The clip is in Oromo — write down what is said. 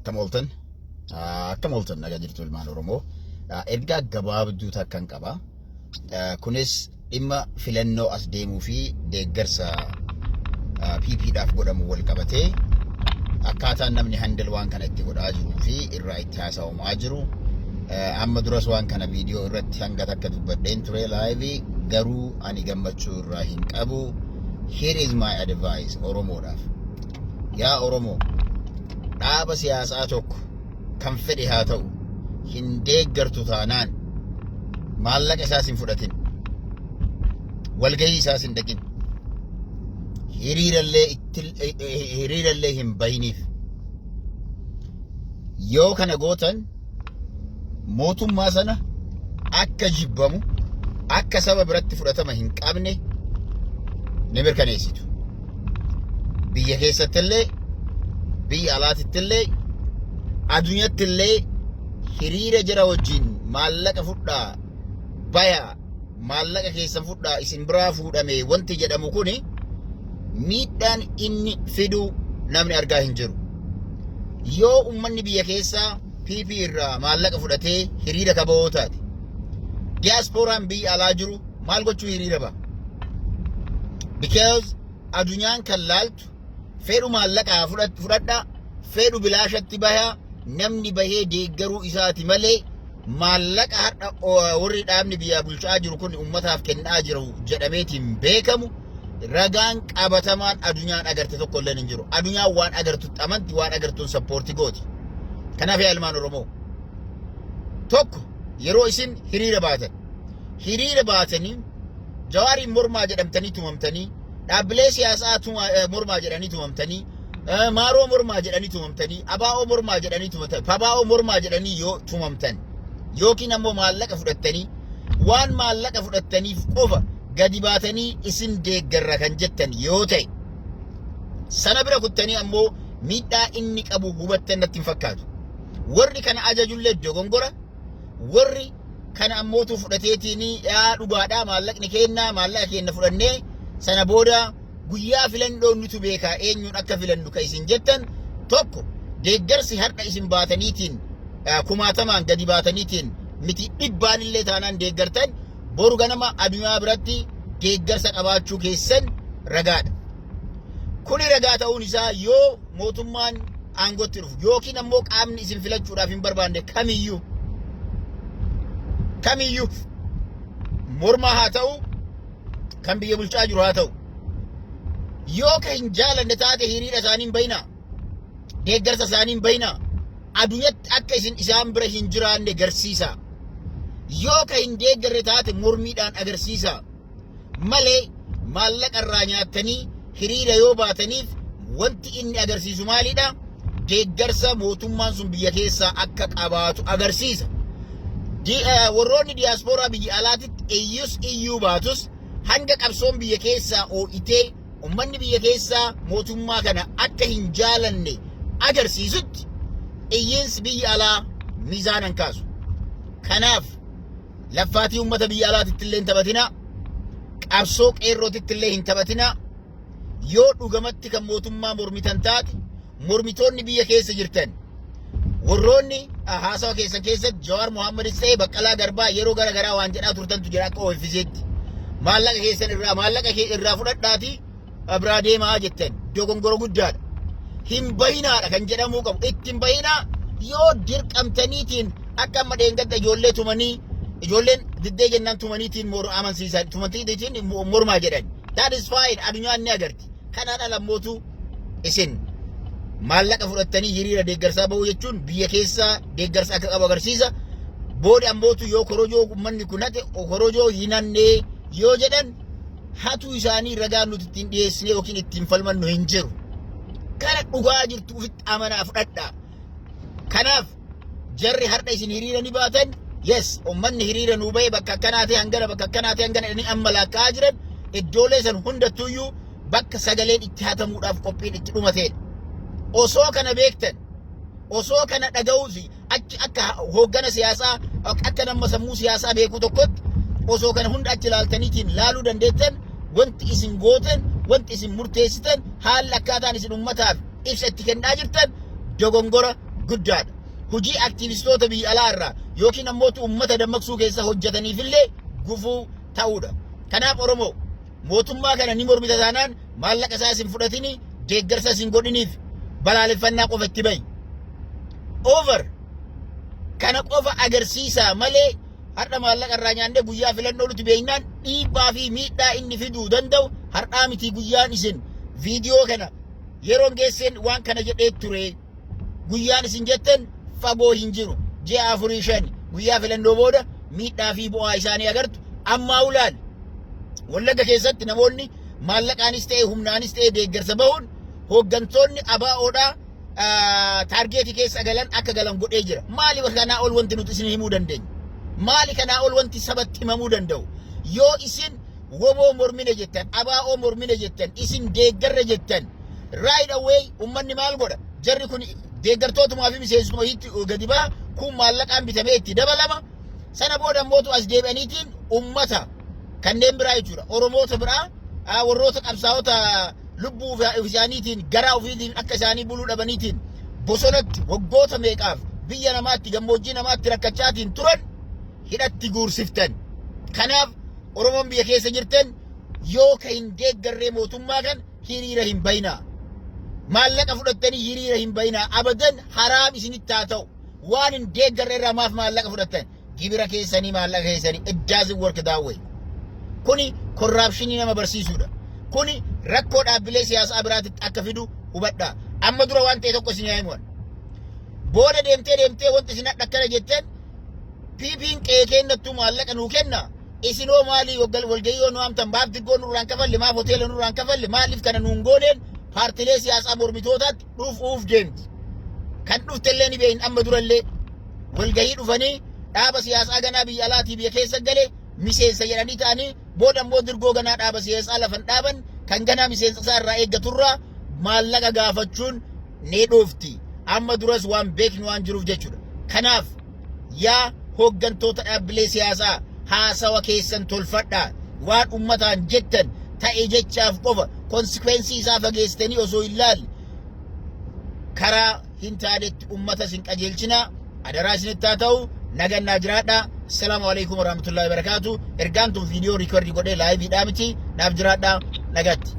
Akkam ooltan? Akkam ooltan, nagaa jirtu ilmaan Oromoo? Ergaa gabaabduu takkan qaba. Kunis dhimma filannoo as deemuu fi deeggarsa PPdhaaf godhamu wal qabatee akkaataan namni handle waan kana itti godhaa jiruu fi irraa itti haasawamaa jiru. Amma duras waan kana viidiyoo irratti hanga takka dubbadheen ture live, garuu ani gammachuu irraa hin qabu. Here is my advice Oromoodhaaf. Yaa Oromoo, dhaaba siyaasaa tokko kan fedhe haa ta'u hin deeggartu taanaan maallaqa isaas hin fudhatin. Walgahii isaas hin dhaqin. Hiriirallee hin bahiniif. Yoo kana gootan mootummaa sana akka jibbamu, akka saba biratti fudhatama hin qabne ni mirkaneessitu. Biyya keessattillee, biyya alaatittillee, addunyattillee hiriira jara wajjin maallaqa fudhaa baya, maallaqa keessan fudhaa, isin biraa fuudhame wanti jedhamu kuni miidhaan inni fidu namni argaa hin jiru. Yoo ummanni biyya keessaa PP irraa maallaqa fudhatee hiriira kaba'oo taate, diyaaspooraan biyya alaa jiru maal gochuu hiriira ba'a? Because addunyaan kan laaltu fedhu maallaqaa fudhadhaa, fedhu bilaashatti bahaa, namni bahee deeggaruu isaati malee maallaqa har'a warri dhaabni biyyaa bulchaa jiru kun ummataaf kennaa jiru jedhameetiin beekamu ragaan qabatamaan addunyaan agarte tokko illee hin jiru. Addunyaan waan agartutti amanti, waan agartuun support gooti. Kanaaf yaa ilmaan Oromoo, tokko, yeroo isin hiriira baatan, hiriira baatanii Jawaariin mormaa jedhamtanii tumamtanii, dhaabbilee siyaasaa mormaa jedhanii tumamtanii, Maaroo mormaa jedhanii tumamtanii, Abaa'oo mormaa jedhanii tumamtanii, Pabaa'oo mormaa jedhanii yoo tumamtan yookiin ammoo maallaqa fudhattanii, waan maallaqa fudhattaniif qofa gadi baatanii isin deeggarra kan jettan yoo ta'e, sana bira kuttanii ammoo miidhaa inni qabu hubattan natti hin fakkaatu. Warri kana ajajullee dogongora, warri kana ammootu fudhateetiin yaa dhugaadhaa maallaqni kennaa, maallaqa kenna fudhannee sana booda guyyaa filannoo nutu beekaa eenyuun akka filannu ka isin jettan, tokko, deeggarsi har'a isin baataniitiin kumaatamaan gadi baataniitiin miti dhibbaan illee taanaan deeggartan boru ganama addunyaa biratti deeggarsa qabaachuu keessan ragaadha. Kuni ragaa ta'uun isaa yoo mootummaan aangootti dhufu yookiin ammoo qaamni isin filachuudhaaf hin barbaanne kamiyyuu kamiyyuu mormaa haa ta'u, kan biyya bulchaa jiru haa ta'u, yoo ka hin jaalanne taate hiriira isaanii hin bayinaa, deeggarsa isaanii hin bayinaa, adunyatti akka isin isaan bira hin jiraanne garsiisa. Yoo ka hin deeggarre taate mormiidhaan agarsiisa malee maallaqa irraa nyaattanii hiriira yoo baataniif wanti inni agarsiisu maalidha? Deeggarsa mootummaan sun biyya keessaa akka qabaatu agarsiisa. Warroonni diyaaspooraa biyya alaatitti iyyus iyyuu baatus, hanga qabsoon biyya keessaa oo'itee ummanni biyya keessaa mootummaa kana akka hin jaalanne agarsiisutti iyyiinsi biyya alaa miizaanan kaasu. Kanaaf laffaatii ummata biyya alaatitti illee hin taphatinaa. Qabsoo qeerrootitti illee hin taphatinaa. Yoo dhugamatti kan mootummaa mormitan taate, mormitoonni biyya keessa jirtan warroonni haasawa keessan keessatti Jawaar Mohaammadis ta'e Baqqalaa Garbaa yeroo gara garaa waan jedhaa turtantu jira akka OFC'tti. Maallaqa keessan irraa, maallaqa irraa fudhadhaatii biraa deemaa jettan dogongora guddaadha. Hin bahinaadha kan jedhamuu qabu. Itti hin bahinaa. Yoo dirqamtaniitiin akka amma dheengadda ijoollee tumanii, ijoolleen diddee jennaan tumaniitiin amansiisan, tumaniitiin mormaa jedhan. That is fine, addunyaan ni agarti. Kanaan ala ammootu isin maallaqa fudhattanii hiriira deeggarsaa bahuu jechuun biyya keessaa deeggarsa akka qabu agarsiisa. Booda ammootu yoo korojoo uummanni kun hate, korojoo hin hannee yoo jedhan, hatuu isaanii ragaa nuti ittiin dhiyeessine yookiin ittiin falmannu hin jiru. Kana dhugaa jirtu ofitti amanaa fudhadhaa. Kanaaf jarri har'a isin hiriira ni baatan, yes, uummanni hiriira nuu bahe bakka akkanaati hangana, bakka akkanaati hangana inni amma lakkaa'aa jiran, iddoolee san hundattuyyuu bakka sagaleen itti hatamuudhaaf qophiin itti dhumateedha. Osoo kana beektan, osoo kana dhaga'uus achi akka hooggana siyaasaa, akka nama sammuu siyaasaa beekuu tokkotti, osoo kana hunda achi ilaaltaniitiin laaluu dandeettan, wanti isin gootan, wanti isin murteessitan, haalli akkaataan isin ummataaf ibsa itti kennaa jirtan dogongora guddaadha. Hojii aktiivistoota biyya alaa irraa yookiin ammoo uummata dammaqsuu keessa hojjetaniifillee gufuu ta'uudha. Kanaaf Oromoo, mootummaa kana ni mormita taanaan maallaqa isaa isin fudhatini, deeggarsa isin godhiniif, balaaleffannaa qofa itti bahi. Over kana qofa agarsiisaa malee har'a maallaqa irraa nyaannee guyyaa filannoo nuti beeknaan dhiibbaa fi miidhaa inni fiduu danda'u har'aa miti. Guyyaan isin viidiyoo kana yeroon geesseen waan kana jedhee ture guyyaan isin jettan fagoo hin jiru. Ji'a 4, 5 guyyaa filannoo booda miidhaa fi bu'aa isaanii agartu. Ammaa ulaal Wallagga keessatti namoonni maallaqaanis ta'e humnaanis ta'e deeggarsa bahuun hooggantoonni ABOdhaa target keessa galan akka galan godhee jira. Maali kanaa ol wanti nuti isin himuu dandeenyu? Maali kanaa ol wanti sabatti himamuu danda'u? Yoo isin WBO mormine jettan, ABO mormine jettan, isin deeggarra jettan, right away ummanni maal godha? Jarri kun deeggartootumaa fi miseensotuma itti gadi ba'a, kun maallaqaan bitamee itti dabalama. Sana booda ammootu as deebi'aniitiin ummata kanneen biraa jechuudha. Oromoota biraa, warroota qabsaa'ota lubbuu isaaniitiin garaa ofiitiin akka isaanii buluu dhabaniitiin bosonatti waggoota meeqaaf biyya namaatti, gammoojjii namaatti rakkachaatiin turan hidhatti guursiftan. Kanaaf Oromoon biyya keessa jirtan, yoo ka hin deeggarree mootummaa kan hiriira hin bayinaa. Maallaqa fudhattanii hiriira hin bayinaa. Abadan haraam isinitti haa ta'u. Waan hin deeggarre irraa maaf maallaqa fudhattan? Gibira keessanii, maallaqa keessanii, it doesn't work that way. Kuni corruption nama barsiisuudha. Kuni rakkoo dhaabbilee siyaasaa biraatitti akka fidu hubadhaa. Amma dura waan ta'e tokko isin haa himuun. Booda deemtee deemtee wanti isin hadha akkana jettan, PP'n qe'ee kennattuu maallaqa nuu kenna. Isinoo maalii walgahii yoo nu waamtan maaf diggoo nurraan kafalle, maaf hoteela nurraan kafalle, maaliif kana nuun gooneen paartilee siyaasaa mormitootaatti dhufuuf deemti. Kan dhuftellee ni beeyin. Amma durallee walgahii dhufanii dhaaba siyaasaa ganaa biyya alaatii biyya keessa galee miseensa jedhanii ta'anii booda immoo dirgoo ganaa dhaaba siyaasaa lafan dhaaban kan ganaa miseensa isaa irraa eeggaturraa maallaqa gaafachuun ni dhufti. Amma duras waan beeknu waan jiruuf jechuudha. Kanaaf yaa hooggantoota dhaabbilee siyaasaa, haasawa keessan tolfadhaa. Waan ummataan jettan ta'e jechaaf qofa consequence isaa fageessitanii osoo hin laalle karaa hin taanetti ummata isin qajeelchinaa. Adaraa isinitti haa ta'u. Nagannaa jiraadhaa. Assalaamu alaikum warahmatullahi wabarakaatu. Ergaan tun viidiyoo record godhee live dhaa miti. Naaf jiraadhaa, nagatti.